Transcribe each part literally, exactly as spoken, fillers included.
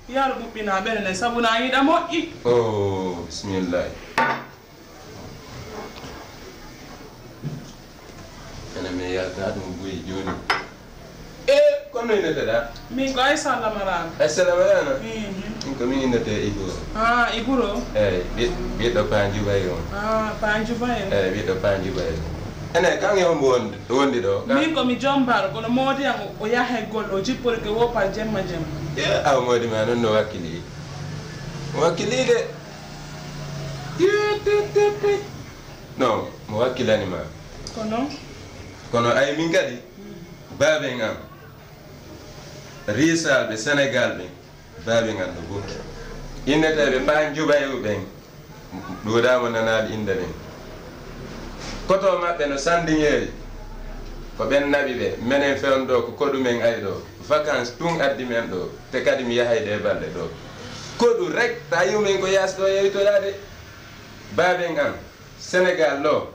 Yaro ɓuɓɓina ɓere nden sabu na yiɗa moƴƴi. Oh, bismillah. Ene mi yalta ɗum buy jooni. E, kono innete ɗa? Min ko Aissa Lamarano. Aissa Lamarano? Mhm. Min ko min innete Ibro. Ah, Ibro? Eyi, ɓi-, ɓiɗɗo Pa Njubayo on. Ah, Pa Njubayo. Eyi, ɓiɗɗo Pa Njubayo. Ene, kan e hombo wondi, wondi ɗo? Kan? Min ko mi jombaɗo, kono moodi am o, o yahay golle, o jipporike wo par jemma jemma. E, awa moodi ma noon no wakkili. Mo wakkili de. Ti, ti, ti, ti. Non, mo wakkilani ma. Kono? Kono ay min kadi, baaben am, riisaaɓe Senegaal ɓen, baaben am no bokki. Inneteeɓe Pa Njubayo ɓen, ɗuuɗaama nanaade innde ɓen. Koto maɓɓe no Sanndiŋeeri, ko ɓen naɓi ɓe. Menen fewndo ɗo, ko koɗu men ay ɗo. Vacances tun addi men ɗo, te kadi mi yahay ɗe balɗe ɗo. Koɗu rek, ta yi'u men ko yaasi ɗo yewtoraade. Baaben am, Senegaal ɗo,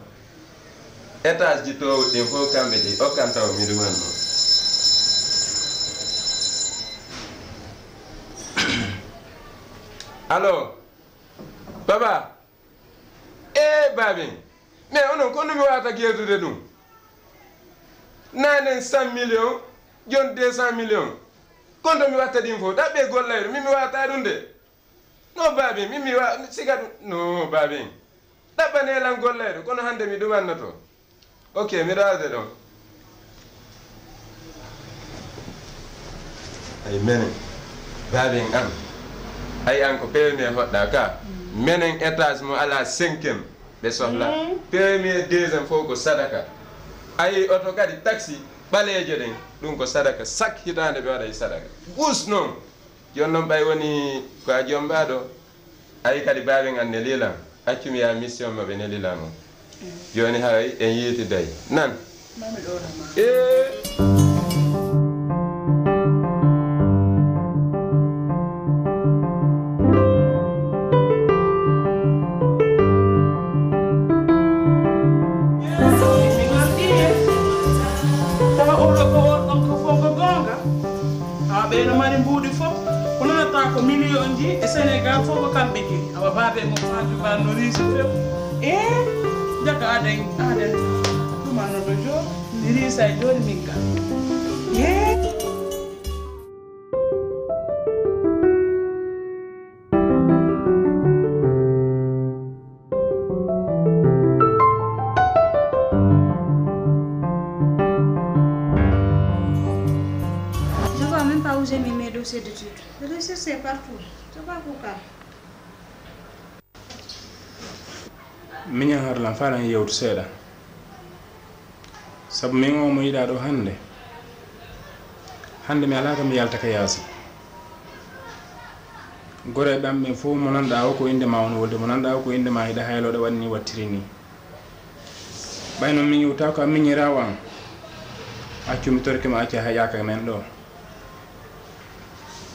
étage ji toowuɗi ɗin fof kamɓe ɗi okkan taw miɗo wanno. Allo, Baba? E baaben, mais onon ko no mi waawata gerdude ɗum? Nanen cent millions, jon deux cent millions. Kon to mi watta ɗin fof, ɗaɓɓe gollayɗo, min mi waawata ɗum de. No baaben, min mi wa-, siga ɗum, no baaben. Ɗaɓɓane lan gollayɗo, kono hannde mi ɗumannoto. Ok, miɗo arde ɗon. Ay, menen, baaben am. Ay, an ko premier hoɗɗa ka. Menen étage mo ala cinquième, ɓe sohla. Mm. Premier, deuxième fof ko sadaka. Ay, oto kadi, taxi, ɓaleejo ɗen, ɗum ko sadaka. Sak hitaande ɓe waɗay sadaka. Bus noon. Jooni noon ɓay woni ko a jombaaɗo, ayi kadi baaben an nelilan, accu mi yaha mission maɓɓe nelilan on. Jooni haray en yiitiday. Nan. Ee. Tawa oɗo ko on ɗon ko fof ko goonga. Awa ɓe no mari mbuuɗi fof, ko nanata ko million ji e Sénégal fof ko kamɓe jeyi. Awa baabe mo Fatou Ba no riisi few. E jaka aden, aden ɗumanno ɗo jooni, mi riisa e jooni min ka. E. Je vois même pas où j'ai mis mes dossiers d'études. Je les cherche partout. Je sais pas pourquoi. Miñan, harlan, faalan yewtu seeɗa. Sabu min o mo yiɗaa ɗo hannde. Hannde mi alaa kam mi yalta ka yaasi. Goreyɓe am ɓen fof mo nanɗaa o ko innde ma woni wolde, mo nanɗaa o ko innde ma hiɗa hayloo ɗo waɗi ni wattiri ni. Ɓay noon min yewtaa ko a miñiraawo am. Accu mi torke ma acca haƴaaka men ɗo.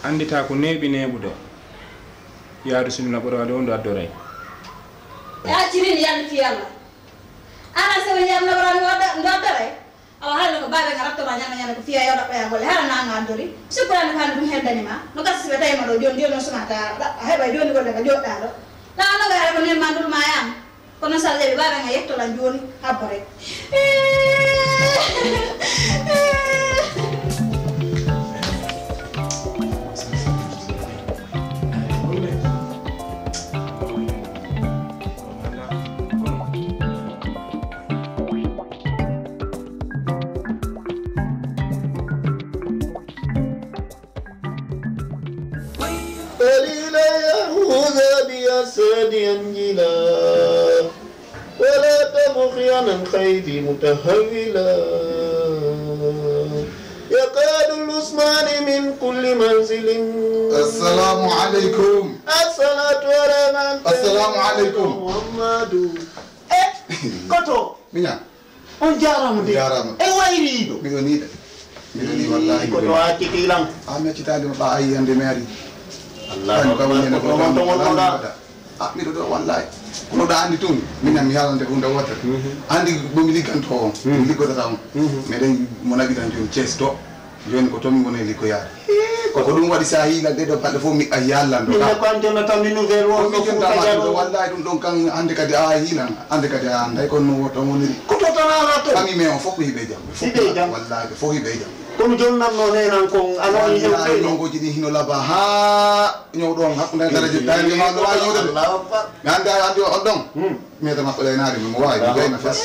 Anndita ko neeɓi neeɓude. Yaadu sinno ɓuri waɗde o ndu addoray. E acciri mi yalti fi Yalla. Ana sewo yam no ɓura mi wadda ndu addoray. Awa haalno ko baabe nga ratto ma ñande ñande ko fiya yawɗa ɓaya golle hara nanga antori. Sikkurani ko hande ɗum heldani ma. No gasa siɓe tawi ma ɗo joni joni on sumata a heɓa joni golle ka joɗɗa ɗo. Ɗa no ga hara ko nen ma nduru ma yam. Kono so Allah jaɓi, baabe nga yettolan jooni, habbo rek. قليلا يهوذا بيساد ينجلا ولا تبغ يا من خيدي متهولا يقاد العثمان من كل منزل. Assalamu alaikum. الصلاة على من السلام عليكم. محمد. Eh, koto. Miña. On jaaraama de. Jaaraama. E wayriiɗo. Miɗo nii de. Miɗo nii wallahi. Ko to acci kilan. A mi accitaali ma ɓa ayi hannde mi ari. Allahu akbar. Ko to won to won ɗa. A miɗo ɗo wallahi. Kono ɗa anndi tun. Miña mi haalante hunde wootere. Anndi mo mi ligganto on. Mi liggotata on. Meɗen mo naɓitan jooni Cees to. Jooni ko to mi woni liggoyaade. Ko ɗum waɗi so a hiilan ɗee ɗoo balɗe fof mi a yallan ɗo. Min ne ko an jonnata mi nouvelle o. Ko mi jonta ma ɗum ɗo, wallahi ɗum ɗon kan hannde kadi a hiilan, hannde kadi a annday kono no tan woniri. Ko to tan ala to. Famille men on fof ko hiɓe jam. Hiɓe jam. Wallahi ɓe fof hiɓe jam. Kono jonnanno nenan kon a nani hewɓe. Nongoji ɗi hino laba ha ñow ɗon hakkunde daraje tawi ma no wawi yewde. Allahu Akbar. Mi anda andi on ɗon. Hmm. Meta makko ɗaynaari mo wawi gayna fes.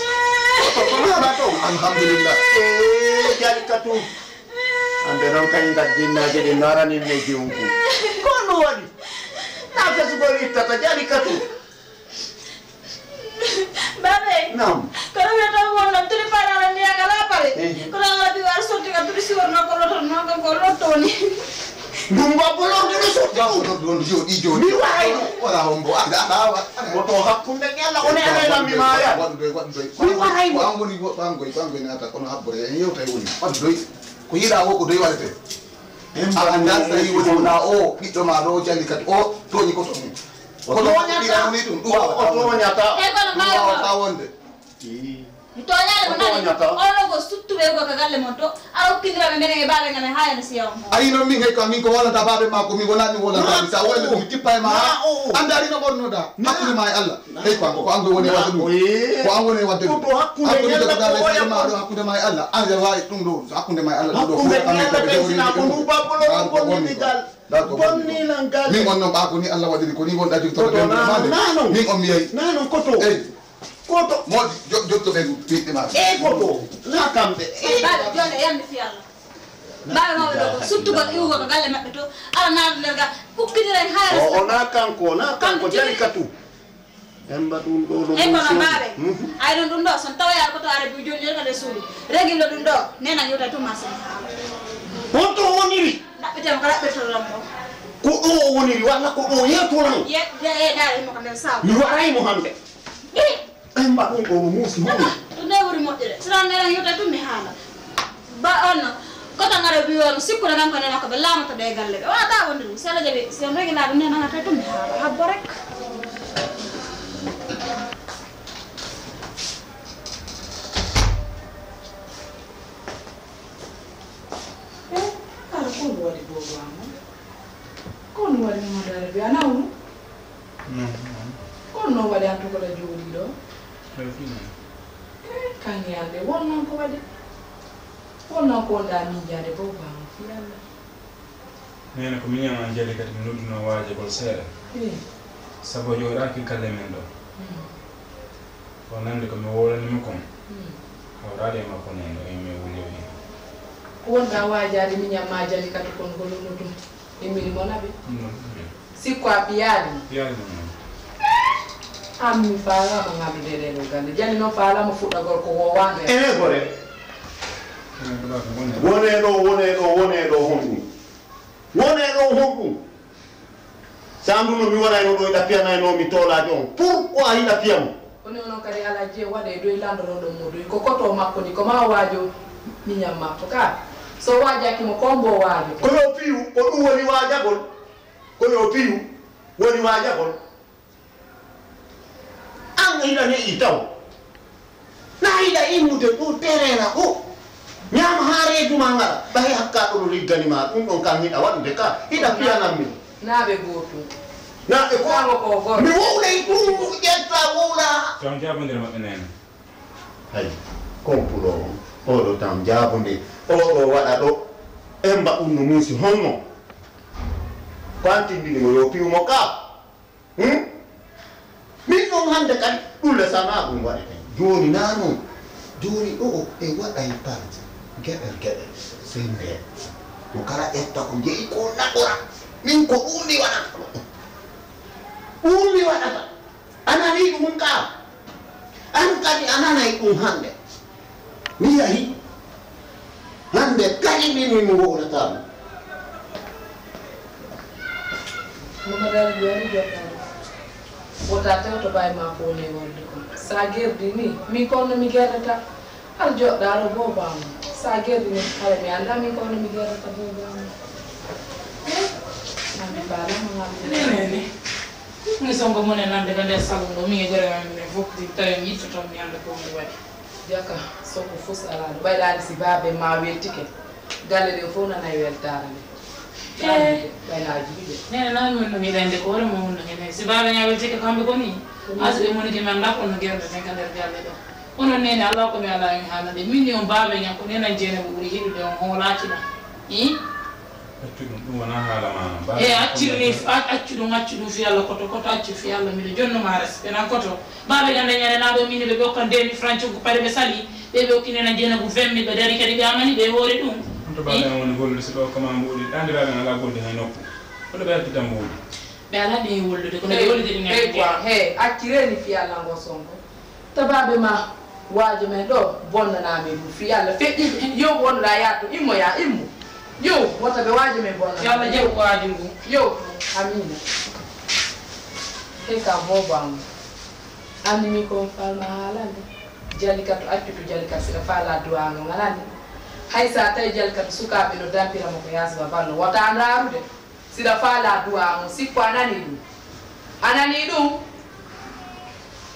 Ko ko ma to. Alhamdulillah. Eh, jali katu. Ande non kay ngat jinnaaji ɗi narani me jiwunku. Ko no waɗi? Na fesugol ittata jali katu. Babe. Naam. Kono mi taw won non tuli para la ni aga la pare. Eh. Kono la bi war sotti ka tuli si wor no ko loto no ko loto ni. Ɗum ba bolo de sotti. Ba bolo don jodi jodi. Mi waray no. Wala hombo ada ada. Ko to hakkunde yalla on e amen mi maya. Waɗu doy waɗu doy. Mi waray no. Ko angoni ko angoy ko angoy nata kono habbore en yewtay woni. Waɗu doy. Ko yiɗa ko ko doy waɗete. A anndaa so tawii woni wonaa o ɓiɗɗo ma ɗo jali kadi o tooñi koto mum. O tooñata. Ɗum ɗum wawata wonde. E kono ɗum wawata wonde. Mi tooñaali mo nani. Ono ko suttuɓe ko ka galle mon to. Aɗa okkindira ɓe menen e baaɓe ngam e haayana siya on. Ayi noon min hay ko min ko wolanta baaɓe ma ko mi wonani mi wolanta mi sa wonde ko mi tippa e ma. Anndaari no ɓornoɗa hakkunde ma e Allah. Hey, ko an, ko an woni wadde ɗum. Ko an woni wadde ɗum. Ko to hakkunde ñalla ko oya ko hakkunde ma e Allah. An ya wawi ɗum ɗo, hakkunde ma e Allah ɗum ɗo. Hakkunde ñalla ɓe sina ko ndu babolo ko bonni gal. Bonni lan gal. Min on non ɓa ko ni Allah waɗiri ko ni wonɗa jogto ko ɓe mande. Min on mi yayi. Nanon ko to. Hey. Ko to. Mo jotto ɓe ɓiɓɓe ma. E ko to. Na kamɓe. Ba jole yamde fi Allah. Mbaawe mawɓe ɗo ko suttugol iwugol ko galle maɓɓe to, ala naata nder ga, ukkitira en haara. O wona kanko, wona kanko, jali ka tum. Emba ɗum ɗo ɗo. E kono mbaawe. Ay ɗon ɗum ɗo son tawoyaɗo ko to arabi joni joni kade suudu. Regillo ɗum ɗo nena yewta to marché. Honto woniri? Ɗaɓɓitema ko ɗaɓɓirtoɗon ko. Ko ɗo o woniri walla ko ɗo yewtoran? Ye ye dare mo ko nder saw. Mi waray mo hande. Ay mbaɗ ɗum ɗo no muusi hono. Ɗum ɗo woni moƴƴude. So ɗon nena yewta tum mi haala. Ba on ko tan ngara bi on sikkude kanko nena ko ɓe laamata ɗe galle ɓe wata wonde ɗum sala jaɓi si on regi laaɗo nena ngata tum mi haala habbo rek. Eh, ala ko ɗum waɗi boobo am on? Ko ɗum waɗi mo dara bi ana wonu? Kono noon waɗi an tokola jooɗii ɗo? Kan yalde wonnan ko waɗi? Wonnan ko wonɗa miijaade bow baama fii Allah. Neene ko miñam an jali kadi mi nodduno waajagol seeɗa. Sabu o jooɗaaki galle men ɗo. O nande ko mi wowlanimo kon. Hawraade e makko neene o yimi wuli o yimi. Ko wonɗa waajaade miñam ma jali kadi kon ngol ɗum. Immini mo naɓi. Sikko a piyaali mo. Piyaali mo noon. An mi faalaama ŋallude e ɗee ɗoo galle. Jali noon faalaama fuɗɗagol ko woowaande. Ene gore. Wonee ɗoo, wonee ɗoo, wonee ɗoo honɗum? Wonee ɗoo honɗum? Sa nduno mi wonayno ɗo iɗa piyanayno mi toolaajo on. Pourquoi hiɗa piya mo? Kono onon kadi alaa jee waɗa e doy landoroɗon mo doy ko koto makko ni ko ma waajo miñam makko ka so waajaaki mo ko mbo waajo. Ko yo piyu ko ɗum woni waajagol. Ko yo piyu woni waajagol. An hiɗa ne'i taw na hiɗa immude ɗo terena ɗo. Ñaama haa reedu ma ngara ɓay hakka ɗo no liggani ma ɗum ɗon kan hiɗa waɗude ka hiɗa piyanan min. Naaɓe gootum. Naaɓe ko mi wowlay ɗum ƴetta wowla. Tan jaabondira maɓɓe neene. Hay complot on oɗo tan jaabonde oɗo waɗa ɗo. Emba ɗum no muusi honno ko antindini mo yo piwu mo ka. Hmm? Min ɗum hannde kadi ɗum le sama ɗum waɗeten jooni naa noon. Jooni ɗo e waɗay parti geɗel geɗel sey ndeen mo kala ƴetta ko jeyi ko naɓora. Min ko ɗum mi waɗata ɗum mi waɗata. A nanii ɗum ka? An kadi a nanay ɗum hannde. Mi yahi hannde kadi min min wowlataa ɗum. Mamadou Aliou ari joɗɗaade wota tewto baay ma ko woni e wonde kon sa gerdi ni min kon no mi gerdata. Har joɗɗaaro boobaama sa gerdi ni hara mi annda min kon no mi gerdata boobaama. Nani baalama ngal nenene. Ni songo mone nande ka nder salon ɗo min e gore men minen fof din tawi mi yittoton mi annda ko mi waɗi. Jaka soko fus alaano ɓayɗaani si baabe ma weltike galle ɗen fof nanay weltaare nde. Eh. Ɓay naa jibi de. Nene naa mi wonno hiɗande ko hoore mo wonno hene. Si baaba ñaa weltike kamɓe ko ni. Asi ɓe moni ke men ɗa kono gerɗe ten ka nder galle ɗo. Kono nene Allah ko mi Allah en haala de. Min ni on baaba ñaa ko nena jeene ko ɓuri hiɗude on hoolaaki ɗa. Hi? Accu ɗum, ɗum wonaa haala ma non. Baaba e ñaa ko accirni men. Accu ɗum, accu ɗum fi Allah koto koto accu fi Allah miɗo jonno ma respect nan koto. Baaba ñaa nde ñande naa ɗo min ɓe ɓe okkan deux mille francs coggu paɗe ɓe sali. Ɓe ɓe okki nena jeene ko vingt mille ɓe dari kadi ɓe amani ɓe hoore ɗum. On to baaba en woni gollude si ɗo ko ma mbuɗi. Ɗande baaba en alaa golde hay nokku. Kono ɓe addi tan mbuɗi. Ɓe alaa ɗi wollude kono ɓe wollude ɗi ngati. He accireni fi Allah ngo songo. Tabaɓe ma waajo men ɗo bonnanami ɗum fi Allah feƴƴi yo wonɗa yatto immo ya immo yo wota ɓe waajo men bonna yo Allah jaɓ waaju ngu yo amina. He ka bobango annimi ko falma haalande. Jalikat to accutu jalikat siɗa faala duwango ngalani. Hay sa tawi jalikat sukaɓe no dampira mo ko yasma banno wota ndarude. Siɗa faala duwa on sikko a nani ɗum a nani ɗum.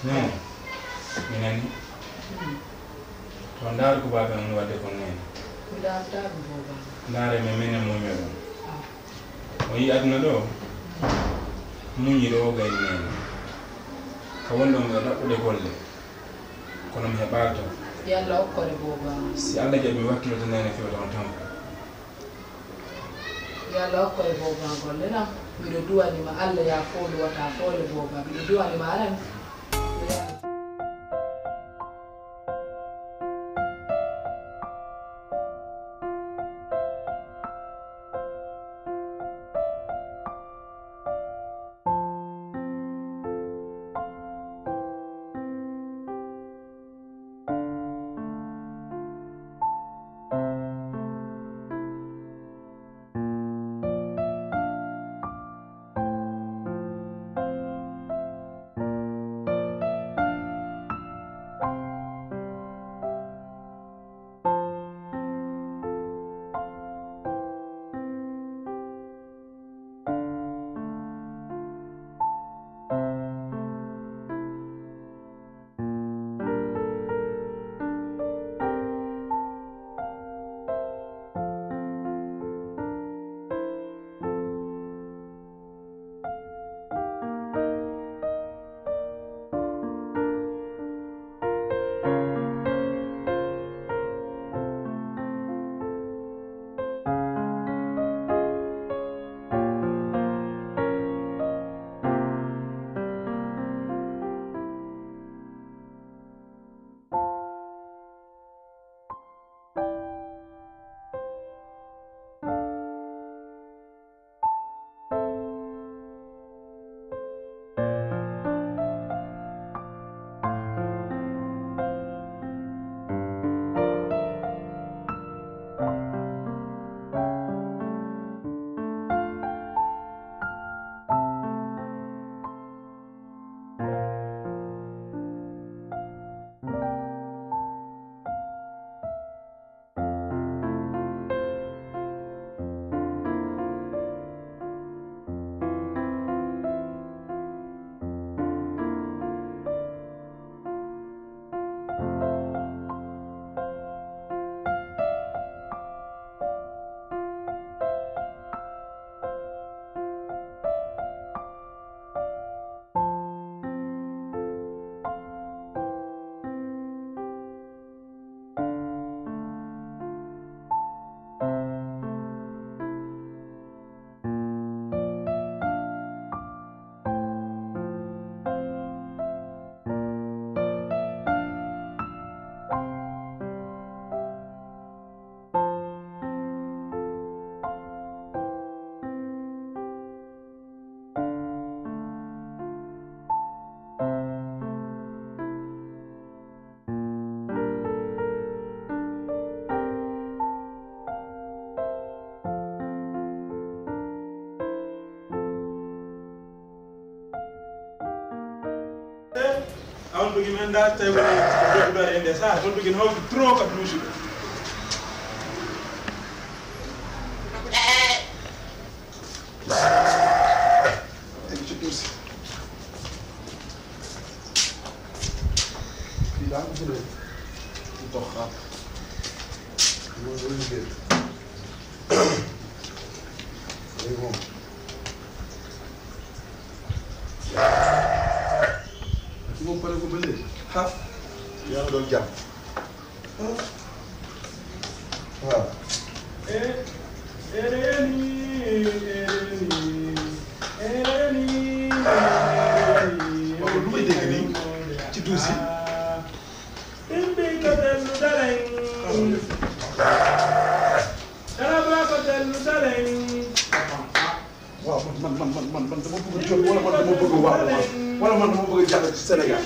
Nene mi nani. To ndaaru ko baabe on wadde kon nene. Mi daartaa ɗum booba. Ndaare men menen muñño ɗum. O yi aduna ɗo muñi ɗo o gayni nene. Ka wonɗon ɓe ɗaɓɓude golle kono mi heɓaali tan. Yalla okkore booba. Si allah jaɓi mi wakkilo to nene fiwata on tampa. Yo Allah okko e booba golle nam. Miɗo duwani ma Allah ya foolu wata foole booba miɗo duwani ma aran. A on tigi men da tawi woni ko dogdore e nde sa on tigi no hawti trop ka duusi. Eɓe cuɗɗirsi. Ɗiɗan jule. Doxa. Mo woni de. Boo pare ko ba léegi. Ah, yaa ngi doon jàmm. Ah. Waaw. Waaw, lu may dégg nii ci duus yi? Waaw, man, man, man, man, man, man dama bëgg a jot, wala man dama bëgg a waaru, man. Wala man dama bëgg a jàll ci Sénégal.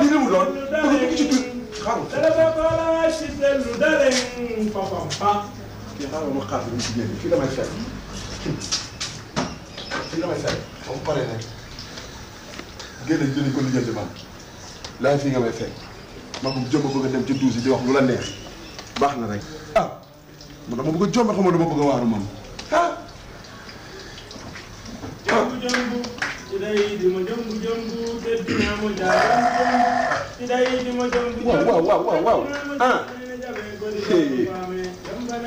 Lii lu mu doon? Bëgg a dugg ci tur. Xaaral. Kii xaaral ma xaar bi mu ci génn. Fii la may fekk. Fii la may fekk. Ba mu paree rek. Génn jëli ko lijjanti man. Laay fii nga may fekk. Ma ko jëm bëgg a dem ci duus yi di wax lu la neex. Baax na rek. Ah. Man dama bëgg a jombe, xaw ma dama bëgg a waaru man. Ah. Jombu jombu, ci day di ma jombu jombu, te dina ma jaar jombu jombu, ci day di ma jombu. Waaw, waaw, waaw, waaw, waaw. Ah. Hey.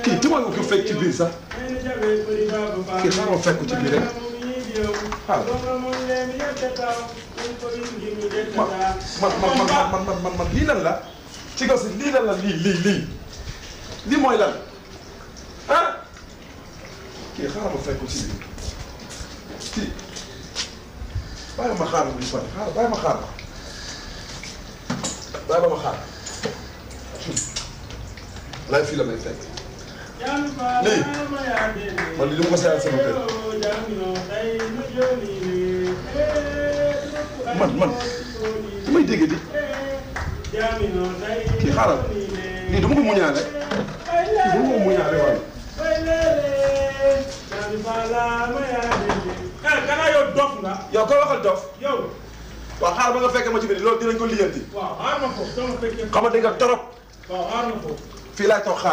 Kii, tu ma ko fekk ci biir sax. Kii, xaaral ma fekk ko ci biir rek. Ah. Man, man, man, lii lan la? Ci kaw si, lii lan la? Lii, lii, lii. Lii mooy lan? Ah? Kii, xaaral ma fekk ko ci biir. Kii. Bàyyi ma xaar, bi pare. Xaaral, bàyyi ma xaar. Bàyyi ma xaar. Lay fii la may fekk. Lii. Man, lii du ma ko seetaan sama kër. Man, man. Li may dégg di. Kii, xaaral. Lii du ma ko muñaale. Lii du ma ko muñaale, waaye. Eh, xanaa yow dof nga? Yow, koy waxal dof? Yow. Waaw, xaaral ba nga fekk ma ci biir, loolu dinañ ko liggéeyanti. Waaw, xaar ma foofu, soo ma fekkee. Xamante nga torop. Waaw, xaar ma foofu. Fii laay toog xaar.